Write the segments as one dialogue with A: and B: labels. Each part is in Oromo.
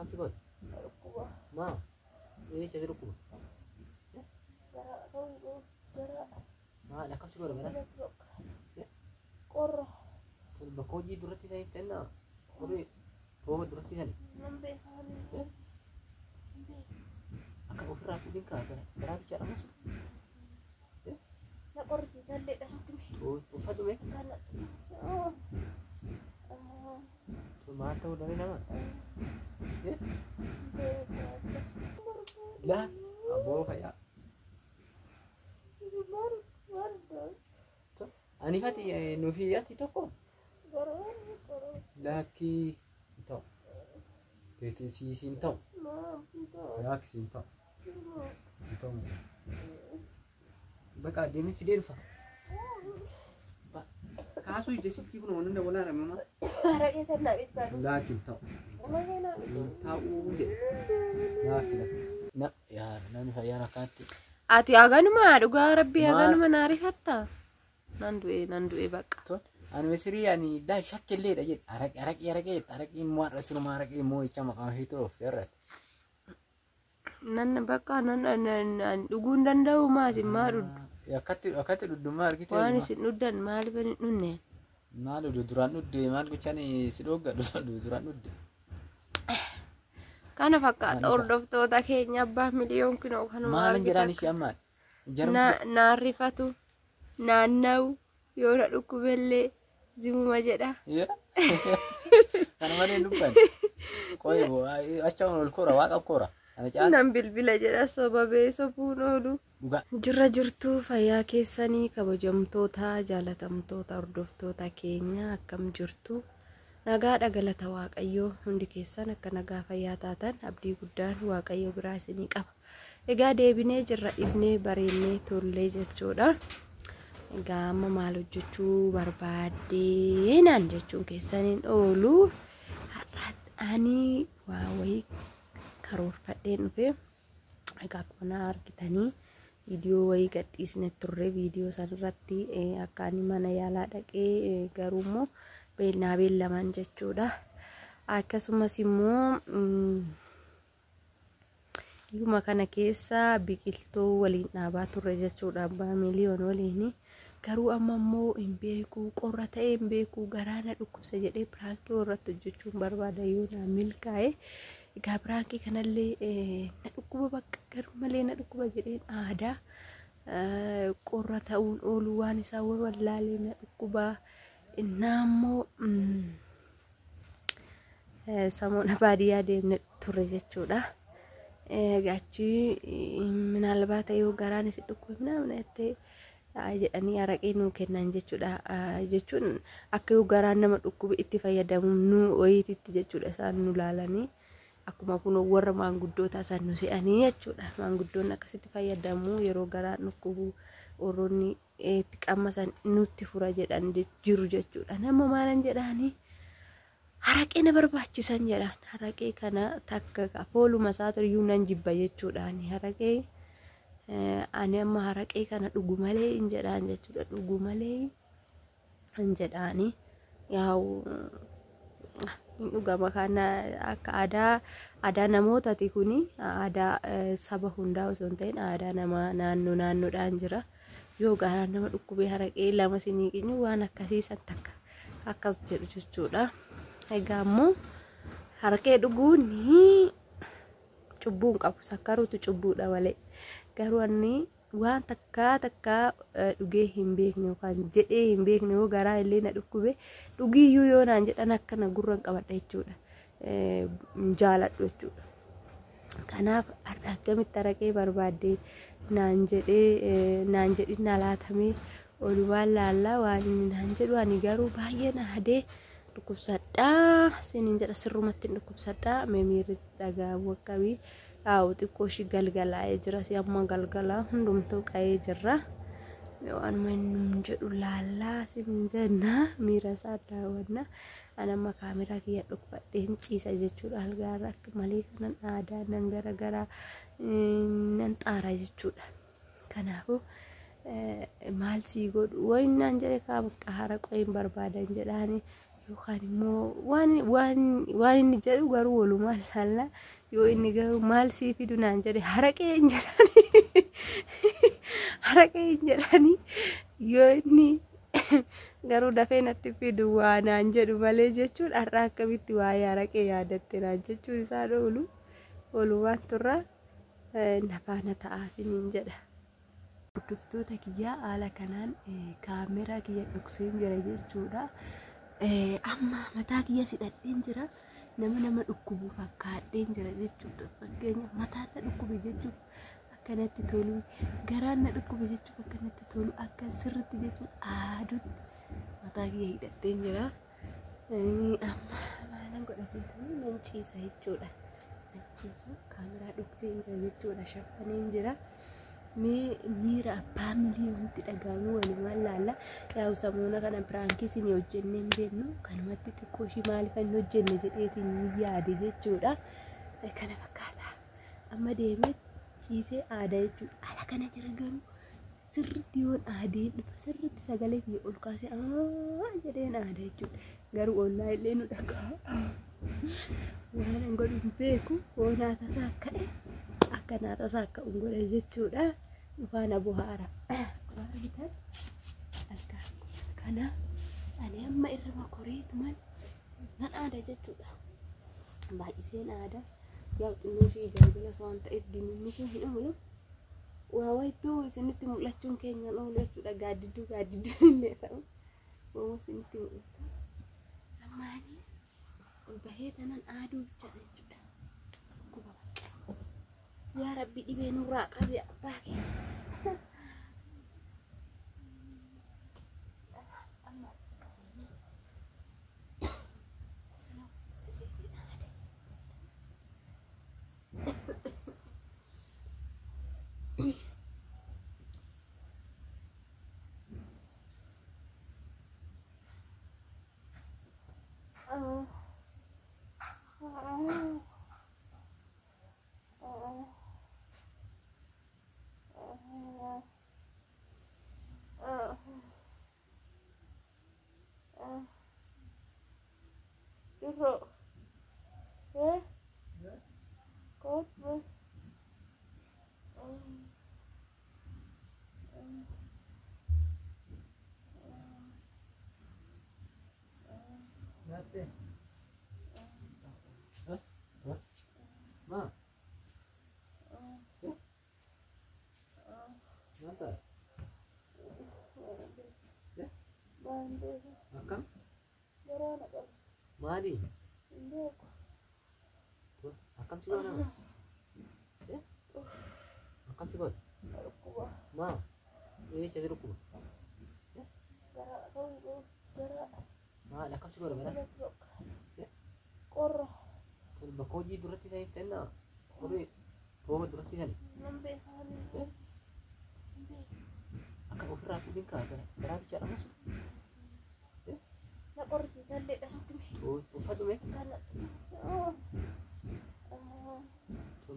A: Akkam si godhe?
B: Dhukkuba.
A: Maa? Eessa si dhukkuba?
B: Garaa ta'uu garaa.
A: Maal akkam si godhe garaa?
B: Qorra.
A: Tun bakka hojii duratti saniif ta'inna. Horii rooba duratti sani.
B: Nan beekaa. Nan beekaa.
A: Akka ofirraa fuudhin kaa gara garaa bichaadha moo?
B: Na qorrisiisallee dha sokkime.
A: Uffatu mee?
B: Kana.
A: Tun maal ta'uu dhabee nama? Laa abboo fayyaa. Ani fati nufi ati tokko lakkii hin ta'u. Keetiin siisiin ta'u. Laakki siin ta'u. Siin ta'u. Bakka deemee fidee dhufa. Kaasuu ija silkii kun waan hunda walaa ramama.
B: Haraqee sannaa qicbaadhu.
A: Laakki hin ta'u. Hin ta'uu jedhe. Laakki laakki. Na yaa namni fayyaan akkaatti.
C: Ati haganuma dhugaa rabbii
A: Maal?
C: haganuma naa rifatta. Nan du'e nan du'e bakka.
A: Tol ani misirii ani daa shakkilleedha jedhe araqee araqee araqee jette araqee immoo har'a sinuma araqee immoo jecha maqaan ishee turoofte har'aati.
C: Nan bakka nan nan dhuguu hin danda'u maas maa dhudhu.
A: Akkatti akkatti dhuddummaa argite.
C: Waan isin dhuddan maaliif hin dhunne?
A: Maal oduu duraan dhudde maal gochaan si dhoogga duraan dhudde.
C: Kana fakkaata
A: Maaliif?
C: hordoftoota keenya abbaa miliyoon kinoo kanuma
A: Maalin jedhaan
C: argitan.
A: ishee ammaan?
C: Naan rifatu naanna'u yoo na dhukkubellee zimuma jedha.
A: Kana malee hin dubban. Qoyi acha ol koora waaqa koora. Kana caala
C: Nan bilbila jedha sobabee sobuun oolu.
A: dhugaa.
C: Jirra jirtu fayyaa keessanii kabajamtoota jaalatamtoota hordoftoota keenya akkam jirtu nagaadha galata waaqayyoo hundi keessan akka nagaa fayyaa taatan abdii guddaan waaqayyo biraa isinii qaba. Egaa deebinee jirra ifnee bareennee tollee jechuudha. Egaa amma maal hojjechuu barbaaddee naan jechuun keessaniin oolu har'a ani waa wayii karoorfadheen dhufe. Egaa akkuma na argitanii viidiyoo wayii gadhiisne turre viidiyoo sanarratti akka ani mana yaalaa dhaqee garuu immoo naa beellaman jechuudha. Akkasumas immoo dhiyuma kana keessa biqiltuu waliin dhaabaa turre jechuudha abbaa miliyoon waliin. Garuu amma immoo hin beeku qorra ta'ee hin beeku garaa na dhukkubsa jedhee piraankii irratti hojjechuun barbaada yoo naa milkaa'e. Egaa piraankii kanallee na dhukkuba bakka garmalee na dhukkuba jedheen aadaa qorra ta'uun oolu waan isaa wallaalee na dhukkuba. Innaa immoo samoona baadiyyaa deemne turre jechuudha. Egaa achi minaalbaata yoo garaan isin dhukkube minaamin jettee jedhanii araqee nuu kennan jechuudha. Jechuun akka yoo garaan nama dhukkube itti fayyadamu nu wayiititti jechuudha isaan nu laalanii. Akkuma kun warra maanguddoota isaan nu se'anii jechuudha. Maanguddoonni akkasitti fayyadamu yeroo garaan dhukkubu warroonni itti qammasan nutti fura jedhan jiru jechuudha. Nama maalan jedhaanii haraqee na barbaachisan jedhaan. Haraqee kana takka fooluma isaa iyyuu nan jibba jechuudhaan. Haraqee ani amma haraqee kana dhugu malee hin jedhaan jechuudha. Dhugu malee hin jedhaani. Yaa'u hin dhugama kana akka aadaa aadaa namootaati kuni aadaa saba hundaa osoo hin ta'in aadaa nama naannoo naannoodhaan jira. Yoo garaan nama dhukkubee haraqee lama sinii qinyu waan akkasii san takka akkas jedhu jechuudha. Egaa immoo haraqee dhuguun cubbuu hin qabu sakkaruutu cubbuudha malee. Garuu ani waan takkaa takkaa dhugee hin beekne yookaan jedhee hin beekne yoo garaa illee na dhukkube dhugiyyuu yoo naan jedhan akkana gurra hin qabadha jechuudha. Hin jaaladhu jechuudha. Kanaaf har'a akkamitti araqee barbaadde naan jedhee naan jedhin na laatamee olumaan laallaa waan inni naan jedhu ani garuu baay'ee na hadee dhukkubsadhaa siniin jedha sirrumatti hin dhukkubsadhaa miirri dhaga'amu akkamii Aawu xiqqoo ishii galgalaa'ee jira si amma galgalaa hundumtuu qa'ee jirra. Waanuma inni jedhu laallaa siniin jenna miira isaa daawwanna. Ani amma kaameraa kiyya dhokfadheen ciisa jechuudha algaarra akka malee kanan aadaa nan garagaraa nan xaara jechuudha. Kanaafuu maal sii godhu wayi naan jedhe kaa bakka haraqoo hin barbaadan jedhaani Yookaan immoo waan inni jedhu garuu walumaa laalla. Yoo inni garuu maal sii fidu naan jedhe haraqee hin jedhani. Haraqee hin jedhani. Yoo inni garuu dafee natti fidu waa naan jedhu malee jechuun har'a akkamitti waa'ee haraqee yaadatte naan jechuun isaan oolu walumaan turra nafaana ta'aa isiniin jedha. Hordoftoota kiyyaa haala kanaan kaameraa kiyya dhokseen jira jechuudha. Amma mataa kiyya sidhadheen jira. Nama dhukkubu fakkaadheen jira jechuudha. Fakkeenyaaf mataan na dhukkube jechuuf akkanatti tolu, garaan na dhukkube jechuuf akkanatti tolu, akka sirriitti jechuun aadutti mataa kiyya hidhadheen jira. Amma maalan godha seetanii nan ciisa jechuudha. Nan ciisa kaameraa dhokseen jira jechuudha. Shaffaneen jira. Mee miira abbaa miliyoonitti dhaga'amu walumaan laalla. Yaa'u samuuna kana piraankii isin hojjennee hin beeknu kanumatti xiqqoo ishii maaliif hin hojjenne jedheetiin ni yaade jechuudha. Kana fakkaata. Amma deemee ciisee aadaa jechuudha. Ala kana jira garuu sirriitti yoon aadeen dhufa sirriitti sagalee kiyya ol kaasee jedheen aada jechuudha. Garuu ollaa illee nu dhaga'a. Waan an godhu hin beeku. Hoo naata isaa ka'e akka naata isaa akka hin godhe jechuudha. Faana buhaara. Akkuma argitan kana ani amma irra makoreetuman nan aada jechuudha. Baay'iseen aada. Yaa xinnoo ishee galgalas waan ta'eef dimimmisuu hin oolu. Waa wayituu isinitti mul'achuun keenyaan oolu jechuudha. Gaaddidduu gaaddidduu illee ta'u. Waa isinitti mul'ata. Ammaanii ol bahee tanan aaduu bichaadha jechuudha. Dhukkuba bakka. Yaa Rabbi dhibee nurraa qabi abbaa kee. Amma seenee
B: Jirro. Kottu.
A: Nyaattee? Maa? Maal ta'a? Akkam? Maali? Akkam si godha nama? Akkam si godha? Maa? Eessa si dhukkuba? Maal akkam si godha gara?
B: Qorra.
A: Bakka hojii duratti saniif ta'inna horii rooba duratti sani.
B: Nan beekaa.
A: Akka ofirraa fuudhin kaa gara garaa bichaadha masu.
B: Na qorrisiisallee dhasutti.
A: Uffadhu mee?
B: Kana.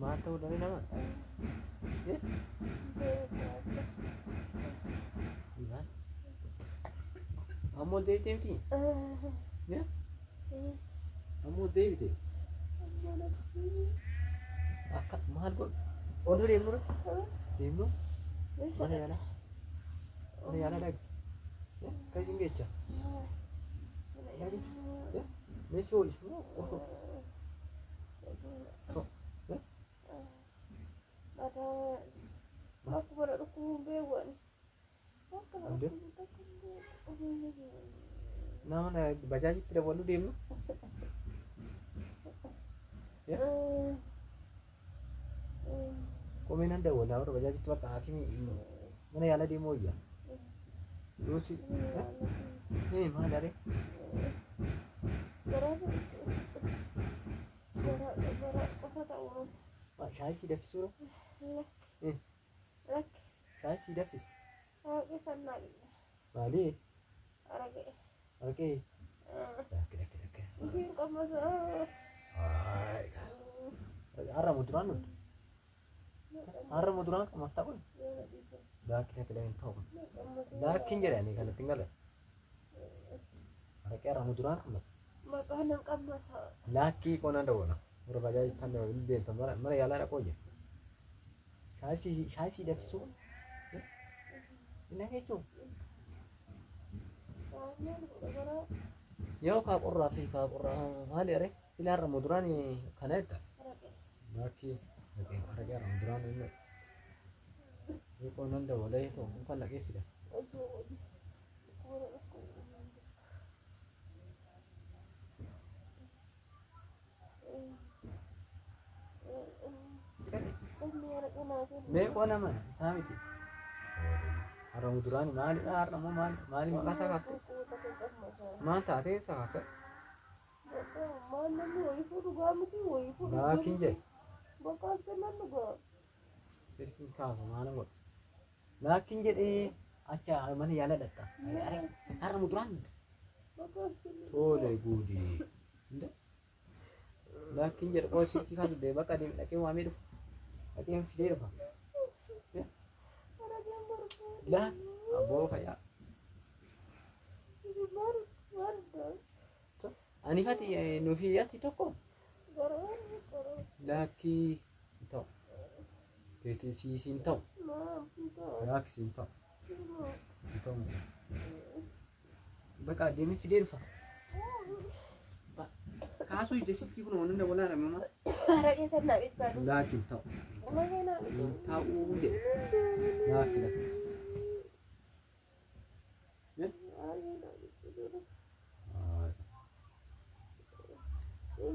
A: Maal ta'uu dhabe nama? Maal? Amma ol deebitee miti? Amma ol deebite? Akka maal godhu? Ol deemnu? Deemnu? Mana yaalaa? Mana yaalaa dhaqi. Akka isin geecha? Mee si ho'isa moo?
B: Akkuma na dhukkubuun beeku ani.
A: Nama bajaajitti dabaluu deemnu? Koomee nan dawwala warra bajaajitti bakka haakimii mana yaalaa deemuu wayya. Yoosi maal aree? Shaayii sii danfisuura? Shaayii sii danfisa? Maali? Araqee? Lakki lakki lakki. Har'a muduraan nuti. Har'a muduraan qamaaf ta'u. Lakki lakki lakki hin ta'u. Lakki hin jedhani kanatti hin galan. Araqee har'a muduraan qabna.
B: Maqaa nan qammasa.
A: Laakkii qonaan dawwala. Warra bajaajii tan dawwala deemta mana yaalaa dhaqoo jira. Shaayii sii danfisuu. Inni jechuun
B: Maal godha garaa
A: yoo kaa qorraa fi kaa qorraa maali aree sila har'a muduraan kana jetta.
B: araqee.
A: Laakkii araqee har'a muduraan inni. Yoo qonaan dawwalee ta'u kan dhaqee fida.
B: Iddoo hojii. Dhukkuba dhukkuba. Inni araqee naa kennu.
A: Mee qona mana isaa miti. Har'a muduraan maalidha har'a immoo maali maali maqaa isaa kaaftee? Maal taatee isaa kaaftee?
B: Maal namni wayii dhugaa miti wayii fuudhu.
A: Laakiin jedhe.
B: Bakka as kennan dhugaa.
A: Silkiin kaasu maal godha? Laakiin jedhee acha mana yaala dhatta. Har'a muduraan
B: Bakka as kennan.
A: tole guudi. Laakiin jedhe qoo silkii kaasu dee bakka deemu dhaqee waamee dhufa. Dhaqee fidee dhufa.
B: Araqeen barbaadu.
A: Laa abboo fayyaa.
B: Maal maal
A: Ani fati nufi ati tokko
B: garaan garaan
A: laakkii hin ta'u. Keetii siisiin ta'u.
B: maal ta'u.
A: Laakkii siin ta'u. Siin ta'u. Bakka deemee fidee dhufa. Kaasuu ija silkii kun waan hunda walaa ramama.
B: Araqee sana naa qicbaadhu.
A: Laakkii hin ta'u.
B: Araqee naa
A: Hin ta'uu jedhe. Laakkii laakkii.
B: Araqee naa qicbaadhu.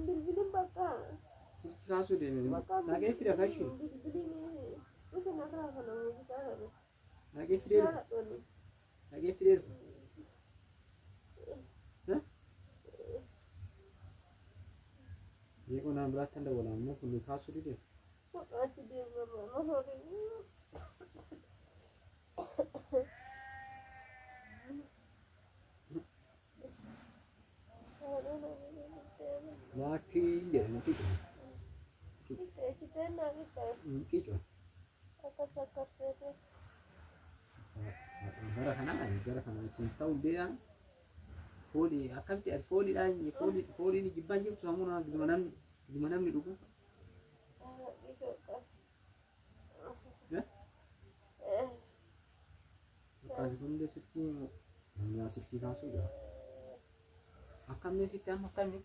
B: Bilbilin bakka.
A: Silkii kaasuu deemee.
B: Bakka
A: Dhaqee fida kashuu.
B: Bilbilin dhufe narraa kana muuziqaa kana.
A: Dhaqee fidee dhufa.
B: Jaaladhoonni.
A: Dhaqee fidee dhufa. Beekoo naan biraatti tan dawwala ammoo kun kaasuu dide.
B: Bakka achi deemama. Masoorii.
A: Laakkii jedhe na qicu.
B: Kiteen naa qixxaaye.
A: Qicu.
B: Akkas akkas seete.
A: Bara kanaa gara kana siin ta'u dee'aa. Foolii akkamitti ati fooliidhaan fooliin jibbaan jirtu sammuu nama giduma namni dhugu. Akkaasi kunillee silkii namni silkii kaasuu jira. Akkamni sitti amma akkamni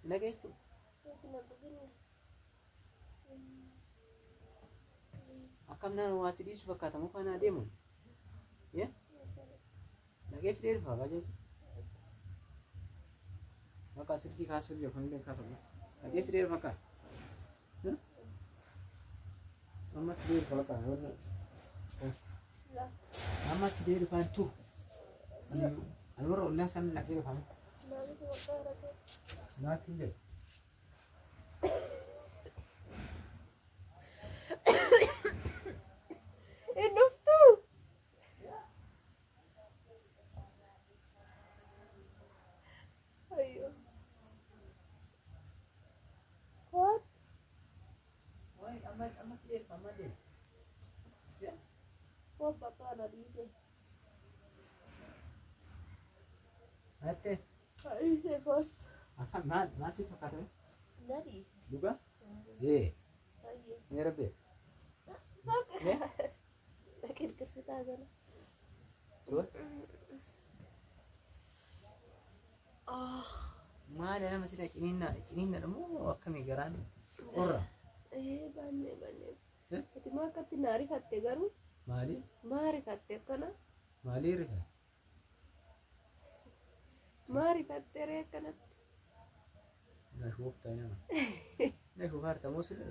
A: naga jechuudha. Akkam nama waa si dhiisu fakkaata moo faana adeemuun? Nagee fidee dhufa bajaji. Bakka silkii kaasuu jira kunillee kaasamu. Nagee fidee dhufa akka. Amma fidee dhufa bakka. Amma fidee dhufaan tu. Ani warra ollaa sana nagee dhufaan. Laakiin jedhe.
B: Hin dhuftuu? Ayyo. What?
A: Wayi amma amma fidee dhufa amma deema.
B: What bakka na dhiise?
A: Hattee
B: Dhiise koot.
A: akkam maal maal si fakkaata?
B: Na dhiise.
A: Dhugaa? Ee
B: Ayyo.
A: mee rabbee.
B: Qirqirsitaa gala.
A: Tole. Maali nama sida ciniinna ciniinna moo akkamii garaan qorra?
B: Ee baannee baannee.
A: Eh?
B: Ati maa akkatti na rifatte garuu?
A: Maali?
B: Maa rifatte akkana?
A: Maalii rifa?
B: Maa rifatte ree akkanatti?
A: Na shuufta nama. Na shuufaarta moo sila?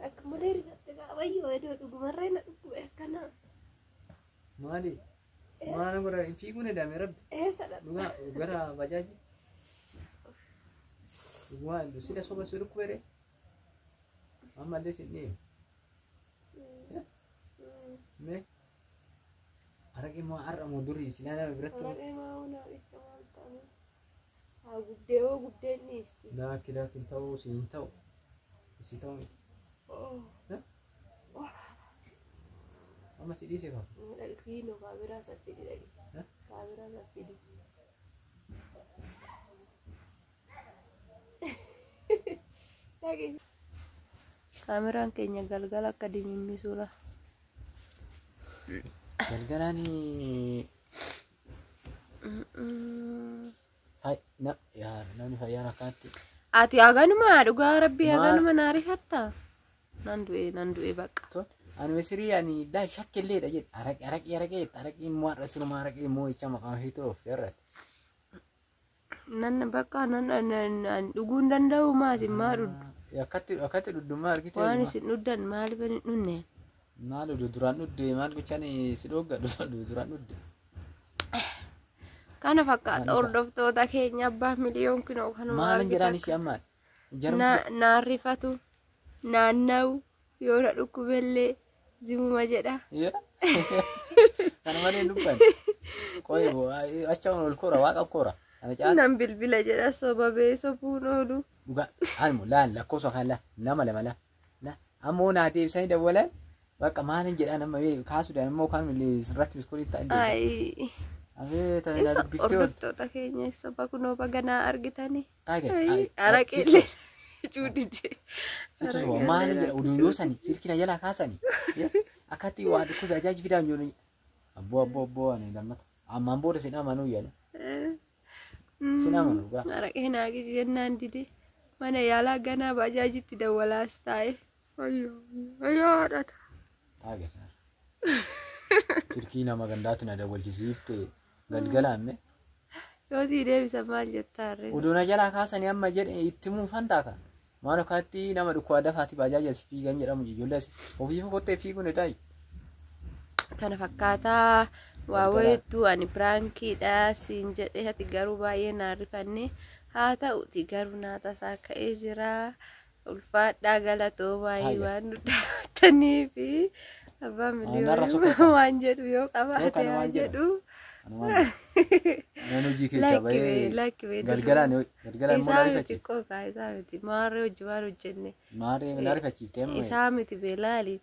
B: Akka malee rifatte qaabayyoo edoo dhugumarree na dhukkube akkana.
A: Maali? Maal godha fiiguun edame rabbi.
B: Eessa dhaqxe?
A: Dhugaa gara bajaaji. Dhugumaa sila soba si dhukkube ree. Ammallee si dhiyeemu. Mee araqee moo har'a moo durii silaa nama biratti.
B: Araqee maa hunaa bicha maal ta'ame? Haa guddee hoo guddeen dhiisti.
A: Laakki laakki hin ta'uu si hin ta'u. Si ta'u miti. Amma si dhiise qaba.
C: Kiinoo kaameraa saffidi dhaqi. Kaameraa saffidi. Dhaqi. Kaameraan keenya galgala akka dimimmisudha.
A: Galgalaan namni fayyaan akkanatti.
C: Ati haganuma dhugaa rabbii haganuma naa rifatta. Nan du'e nan du'e bakka.
A: Ani misirii ani daa shakkilleedha jedhe araqee araqee araqee araqee immoo har'a sinuma araqee immoo jecha maqaan ishee turuuf irratti.
C: Nan bakka nan nan dhuguu hin danda'u maas immaa dhudhu.
A: Akkatti akkatti dhuddummaa argite.
C: Waan isin dhuddan maaliif hin dhunne?
A: Maal duraan dhudde maal gochaan si dhogga duraan dhudde.
C: Kana fakkaata hordoftoota keenya abbaa miliyoon kunoo kanuma
A: Maalin jedhaan ishee ammaan?
C: Naan rifatu naanna'u yoo na dhukkubellee zimuma jedha.
A: Kana malee hin dubban. Qoy acha ol kora waaqa kora. Ana caala.
C: Nan bilbila jedha sobabee sobuun oolu.
A: Dhugaa animu laal lakkoofsa kan laa nama lama laa laa ammoo naa deebisanii dawwalan bakka maalin jedhaan amma kaasuudhaan immoo kan irratti biskootii ta'an deebisan. Abee ta'e naa dubbiftee ooltu.
C: Hordoftoota keenya soba kunoo baganaa argitanii.
A: Taaget.
C: Araqeellee cuudhije.
A: Situ maalin jedha oduu yoo sani silkii na jalaa kaasani akkatti waa dhukkube ajaaji fidaan jiru. Abboo abboo abboo ani lammata ammaan booda sin amanuu yaala. Sin amanuu gaa.
C: Araqee naaqis jennaan dide mana yaalaa ganaa baajaajitti dawwalaas taa'e. Ayyoo ayyoo haadhata.
A: Taaget. Silkii nama gandaatti na dawwalchisiifte galgala amme.
C: Yoo sii deebisan maal jettaa ree?
A: Oduu na jalaa kaasanii amma jedhe itti muufan taaka. Maal akkaatti nama dhukkubaa dafaati baajaaji as fiigan jedhamu ijoollee as ofiif kottee fiiguun edaayi.
C: Kana fakkaataa waa wayittuu ani piraankiidha siin jedhe ati garuu baay'ee naan rifanne haa ta'uti garuu naa tasaa ka'ee jira. Ulfaadhaa galatoomaa waan nu daawwattanii fi abbaa miliyoonii waan jedhu yoo qabaate haa jedhu.
A: Ani hojii keessaa bahee galgalaan galgalaan immoo
C: Isaa miti qokaa isaa miti maarree hojii waan hojjenne.
A: Maarree na rifachiiftee amma.
C: Isaa miti beelaali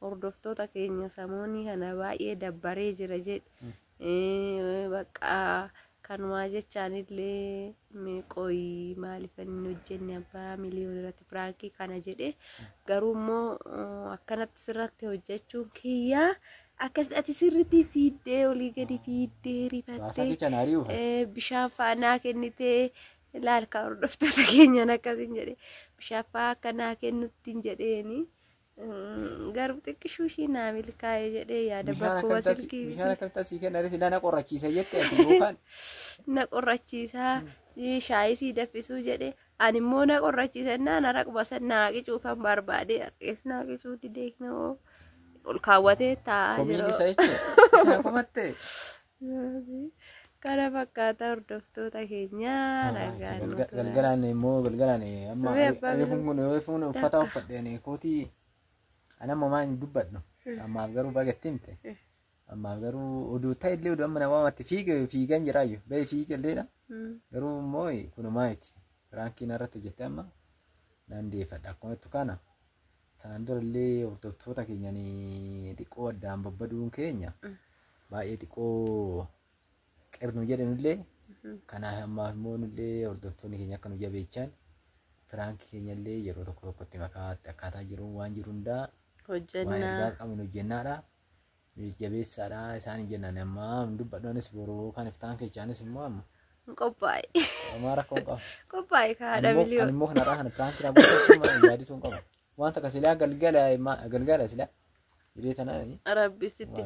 C: hordoftoota keenya samoonii kana baay'ee dabbaree jira jedhe. Bakka kanumaa jechaanillee qoyii maaliif inni hojjenne abbaa miliyoona irratti piraankii kana jedhe garuu immoo akkanatti sirratti hojjechuun kiyyaa. Akkas ati sirriitti fiiddee olii gadi fiiddee rifattee bishaan fa'aa naa kennitee laalkaa hordoftoota keenyaan akkasiin jedhe bishaan fa'aa akka naa kennutti hin jedheeni. Garuu xiqqishuu ishii naa milkaa'ee jedhee yaada bakkuma silkii.
A: Bishaan akkamitti asii kenna silaa na qorrachiisa jette ati yookaan.
C: Na qorrachiisaa shaayii sii danfisuu jedhe ani immoo na qorrachiisa naan araquma san naa qicuufan barbaade harqees naa qicuu didee noo. Ol kaawwatee taa'aa
A: Komiin
C: jira.
A: isa jechuudha. Isa komatte.
C: Kana fakkaata hordoftoota keenyaa nagaan nu tura.
A: Galgalaan immoo galgalaan amma
C: Dhufee abbaa
A: reefuun kun reefuun uffata uffadheen kootii ani amma maan dubbadhu ammaaf garuu bagatti himte ammaaf garuu oduu ta'e illee oduu amma nama waamatti fiige fiigan jiraayyuu ba'e fiige illeedha garuu immoo kunumaa miti piraankiin irratti hojjette amma nan deeffadha akkuma jettu kana sanaan dura illee hordoftoota keenyaan xiqqoo addaan babbaduun keenya baay'ee xiqqoo qirnu jedhanullee kanaaf ammaaf immoo nullee hordoftoonni keenya akka nu jabeechan piraankii keenya illee yeroo tokko tokkotti makaatti akkaataa jiruun waan jiru hundaa waan
C: Hojjennaa.
A: ergaa qabnu hojjennaadha. Jabeessaadha isaan hin jennaan amma dubbadhoonis boruu kan iftaan keechaanis immoo amma
C: Qophaa'e.
A: ammaa rakkoo hin qabu.
C: Qophaa'e kaadha
A: Ani
C: miliyoona.
A: immoo kanarraa kana piraankii raawwachuu yaadisuu hin qabu. Wanta akka silaa galgala galgala silaa jedhee tanaan
C: Rabbi sitti